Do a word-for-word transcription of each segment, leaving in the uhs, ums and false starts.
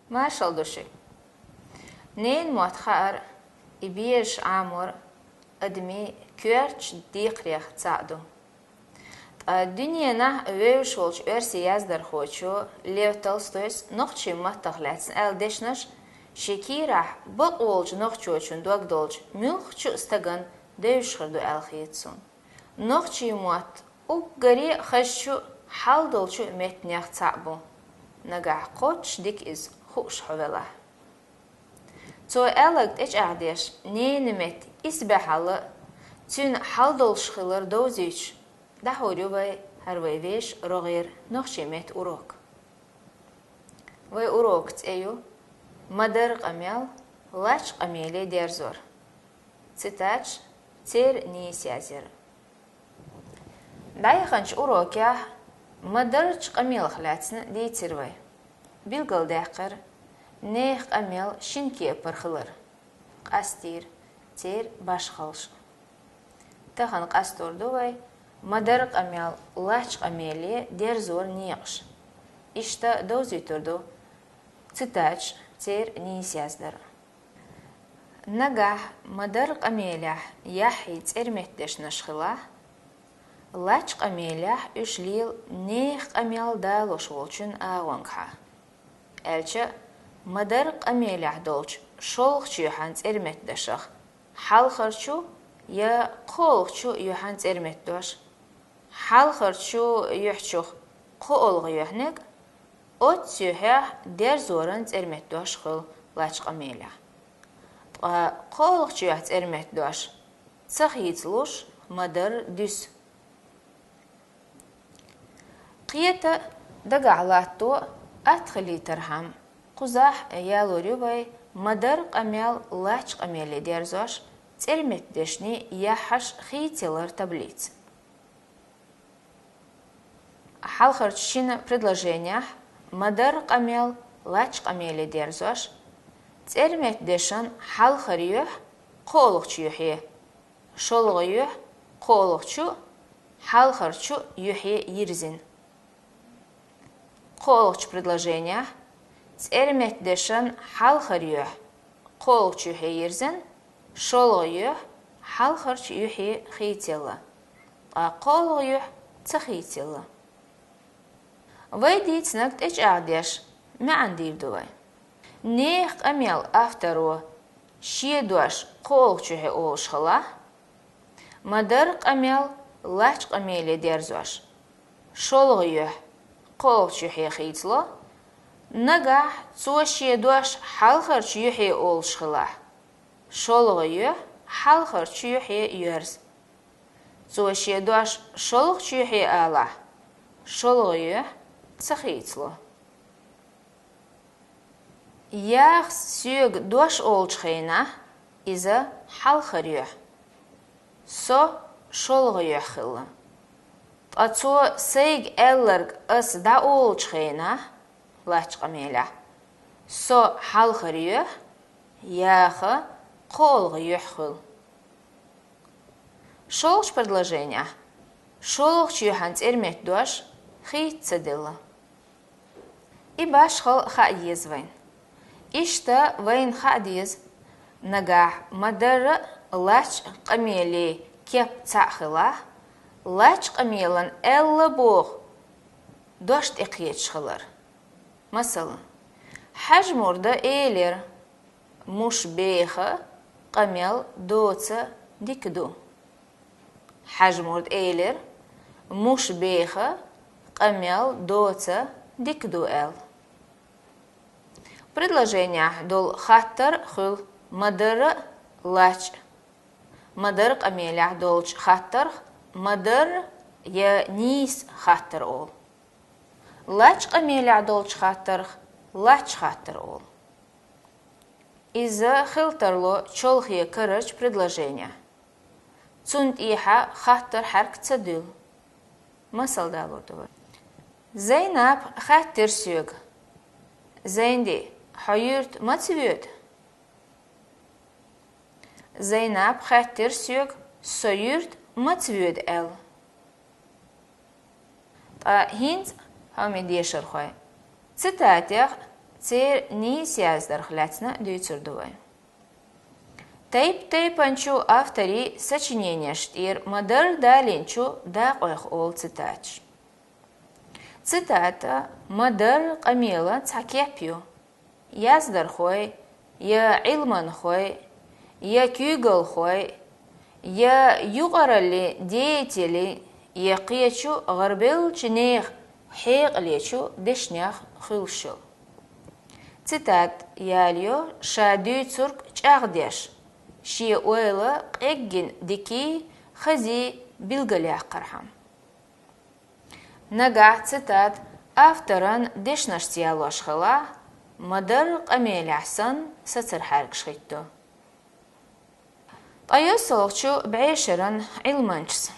Маршал ду шуьга. Ненан мотт хаар, и безаш Ӏамор адамий коьртачу декхарех цхьаъ ду. Ткъа дуьненахь вевзаш волчу оьрсийн яздархочо Лев Толстойс нохчийн маттах лаьцна аьлла дешнаш шен кийрахь бакъволчу нохчочун дог долчу муьлххачу а стагана девзаш хир ду аьлла хета суна. Нохчийн мотт уггаре а хазачу, хьал долчу меттанех цхьаъ бу, нагахь кхоччуш дика иза хууш хьо велахь. Цо аьлларг тӀечӀагӀдеш, ненан метта исбаьхьалла, цуьнан хьал долуш хилар довзуьйтуш, дӀахьур ю вай хӀара вай вешан рогӀера нохчийн меттан урок. Вай урокан цӀе ю «Ма-дарра къамел лачкъа къамеле дерзор». Цитаташ, церан нийса язъяр. ДӀаяханчу урокехь ма-даррачу къамелах лаьцна дийцира вай. Билгалдаьккхира нехан къамел шина кепара хилар, къастийра церан башхаллаш. Тахана къастор ду вай ма-дарра къамел лачкъа къамеле дерзоран некъаш. Иштта довзуьйтур ду цитаташ, церан нийса яздар. Нагахь ма-дарра къамелехь яххьий цӀерметдешнаш хилахь, лачкъа къамелехь уьш лела нехан къамел далош волчун агӀонгахьа. Аьлча, ма-дарра къамелехь долчу шолгӀачу юьхьан цӀерметдашах хьалхарчу я кхоалгӀачу юьхьан цӀерметдош, хьалхарчу юьхьчух кхоалгӀа юьхьниг, оццу юьхьехь дерзоран цӀерметдош хуьлу лачкъа къамелехь. Ткъа кхоалгӀачу юьхь цӀерметдош ца хийцалуш ма-дарра дуьсу. Кхета, дагахь латто а атта хилийтархьама, кхузахь ялор ю вай ма-дарра къамел лачкъа къамеле дерзош цӀерметдешнийн яххьаш хийцаялар таблица. Хьалхарчу шина предложенехь ма-дарра къамел лачкъа къамеле дерзош, цӀерметдешан хьалхара юьхь кхоалгӀачу юьхье, шолгӀа юьхь кхоалгӀачу, хьалхарчу юьхье йирзина. КхоалгӀачу предложенехь цӀерметдешан хьалхара юьхь кхоалгӀачу юьхье йирзина, шолгӀа юьхь хьалхарчу юьхье хийцаелла, ткъа кхоалгӀа юьхь ца хийцаелла. Вай дийцинарг тӀечӀагӀдеш, маьӀна дийр ду вай. Нехан къамел авторо шен дош кхоалгӀачу юьхье олуш хилахь, ма-дарра къамел лачкъа къамеле дерзош, шолгӀа юьхь кхоалгӀачу юьхье хийцало, нагахь цо шен дош хьалхарчу юьхье олуш хилахь, шолгӀа юьхь хьалхарчу юьхье йоьрзу. Цо шен дош шолгӀачу юьхье алахь, шолгӀа юьхь ца хийцало. Яхас соьга дош олучу хенахь, иза хьалхара юьхь, со шолгӀа юьхь хилла. Ткъа цо сайга аьлларг ас дӀаолучу хенахь, лачкъа къамелехь, со хьалхара юьхь, яха кхоалгӀа юьхь хуьлу. ШолгӀачу предложенехь шолгӀачу юьхьан цӀерметдош хийца ца делла. И башхалла хаа еза вайна. Иштта вайна хаа деза, нагахь ма-дарра лачкъа къамеле кеп цхьаъ хилахь, лачкъа къамелан аьлла боху дош тӀекхеташ хилар. Масала, Хьаьжмурда элира: «Муш беха, къамел доца дика ду». Хьаьжмурда элира: «Муш беха, къамел доца дика ду», — аьлла. Предложенехь долу хаттар хуьлу ма-дарра а лачкъа. Ма-дарра къамелехь долчу хаттарх ма-дарра я нийса хаттар олу. Лачкъа къамелехь долчу хаттарх лачкъа хаттар олу. Иза хила тарло чолхе карарчу предложенехь. Цунна тӀехьа хаттар хьаьрк ца дуьллу. Масал далур ду вай. Зайнап хаьттира соьга: «Зайнди, хьо юьрта маца воьду?» Зайнап хаьттира соьга: «Со юьрта маца воьду?» — аьлла. Ткъа хӀинца, хьоме дешархой, цитатех Церан нийса яздарх лаьцна дуьйцур ду вай. Тайп-тайпанчу авторийн сочиненеш тӀера ма-дарра далийначу дакъойх олу цитаташ. Цитата ма-дарра къамелан цхьа кеп ю. Яздархой, я Ӏилманхой, я куьйгалхой, я юкъараллин деятелий, я кхечу гӀарабевллачу нехан хьекъалечу дешнех хуьлуш йолу. Цитата ялайо ша дуьйцург чӀагӀдеш, шен ойла къеггина дикий, хазий билгалъяккхархьама. Нагахь цитата авторан дешнашца ялош хилахь, ма-дарра къамелехь санна сацархьаьргаш хӀиттадо. Ткъа йоьссалгӀачу бӀешеран Ӏилманчас,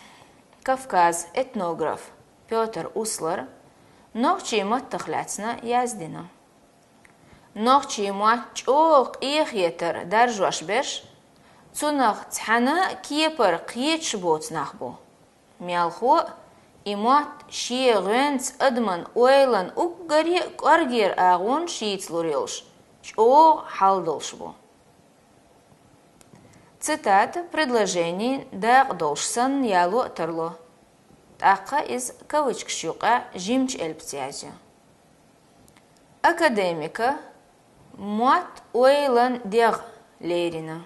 Кавказан этнограф Пётр Услара нохчийн маттах лаьцна яздина. Нохчийн мотт чӀогӀа къехетар даржош берш, цунах цхьана а кепара кхеташ боцу нах бу. Мелхо а, и мотт шен гӀоьнца адаман ойланан уггаре а кӀоргера агӀонаш йийцалур йолуш, чӀогӀа хьал долуш бу. Цитата предложенин дакъа долуш санна яло а тарло, тӀаккха иза кавычкаш юкъахь жимачу элпаца язйо. Академика мотт ойланан дегӀ лерина.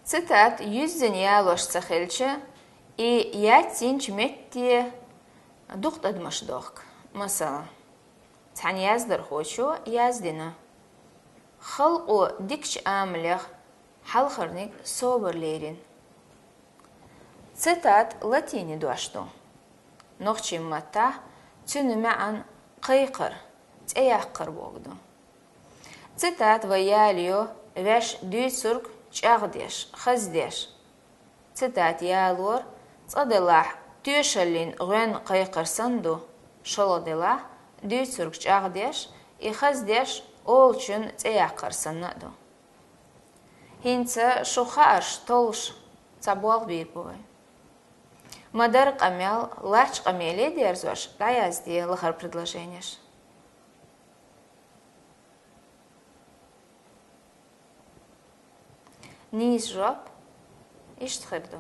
Цитата юьззина ялош ца хилча, и яьцначу метте дукха тӀадамаш дохку. Масала, цхьана яздархочо яздина: «Халкъо дикачу амалех хьалхарниг собар лерина». Цитата латинийн дош ду. Нохчийн маттахь цуьнан маьӀна кхайкхар, цӀе яккхар бохург ду. Цитата вай ялайо ваьш дуьйцург чӀагӀдеш, хаздеш. Цитата ялор, цкъа делахь, тоьшаллин гӀоьнна кхайкхар санна ду, шолгӀа делахь, дуьйцург чӀагӀдеш, и хаздеш, олучун цӀе яккхар санна а ду. ХӀинца шун хаарш толлуш цхьа болх бийр бу вай. Ма-дарра къамел лачкъа къамеле дерзош дӀаязде лахара предложенеш. Нийса жоп иштта хир ду.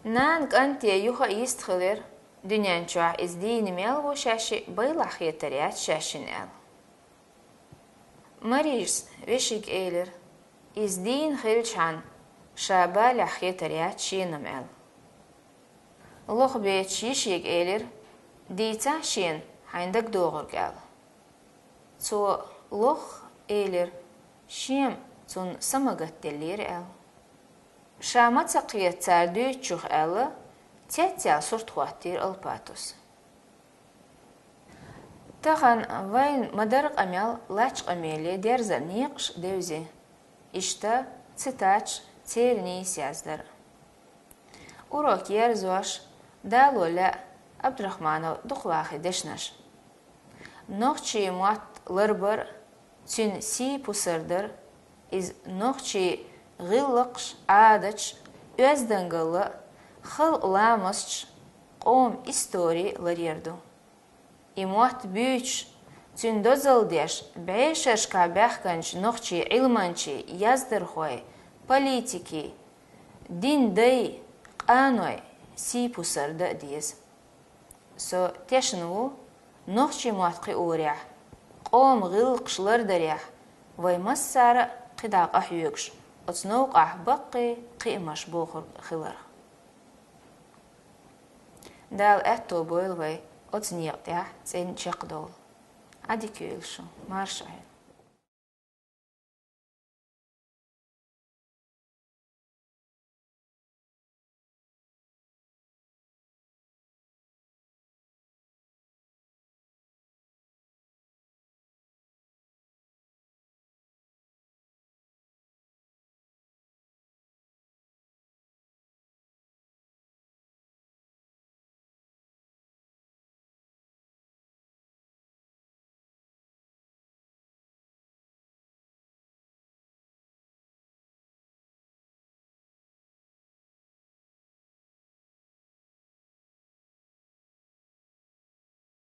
Нана кӀанте юха а йист хилира, дуьнен чохь иза дийна мел ву шаьшшиъ, байлахь хетар яц шаьшшинна аьлла. Марижас вешига элира, иза дийна хилчхьана, ша балехь хетар яц шена-м аьлла. Лоха бецаш йишига элира, дийцахь шена хьайна дагадогӀург аьлла. Цо лоха элира, шен-м цунна са ма гатделлера аьлла. Ша ма ца кхета цара дуьйцучух аьлла, цецъяьлла сурт хӀоттийра Алпатус. Тахана вайн ма-дарра къамел лачкъа къамеле дерзаран некъаш девзи. Иштта цитаташ, церан нийса яздар. Урок ерзош, дало лаьа Абдрахманов дукха вахи дешнаш. Нохчийн мотт ларбар, цуьнан сий-пусар дар, иза нохчийн гӀиллакхаш, Ӏадаташ, оьздангалла, халкъан ламасташ, къоман истори ларъяр ду. И мотт буьйцуш, цуьнан дозалла деш, бӀешерашкахь баьхкинчу нохчийн Ӏилманчийн, яздархойн, политикийн, динан дайн, къанойн сий-пусар дан а деза. Со тешна ву, нохчийн мотт кхиорехь, къоман гӀиллакхаш лардарехь, вай массара а кхидӀа къахьоьгуш, оцу новкъахь баккхий кхиамаш бохург хиларх. Дала аьтто бойла вай оцу некъа тӀехь цӀена чекхдовла. Ӏадика йойла шу, марша Ӏойла.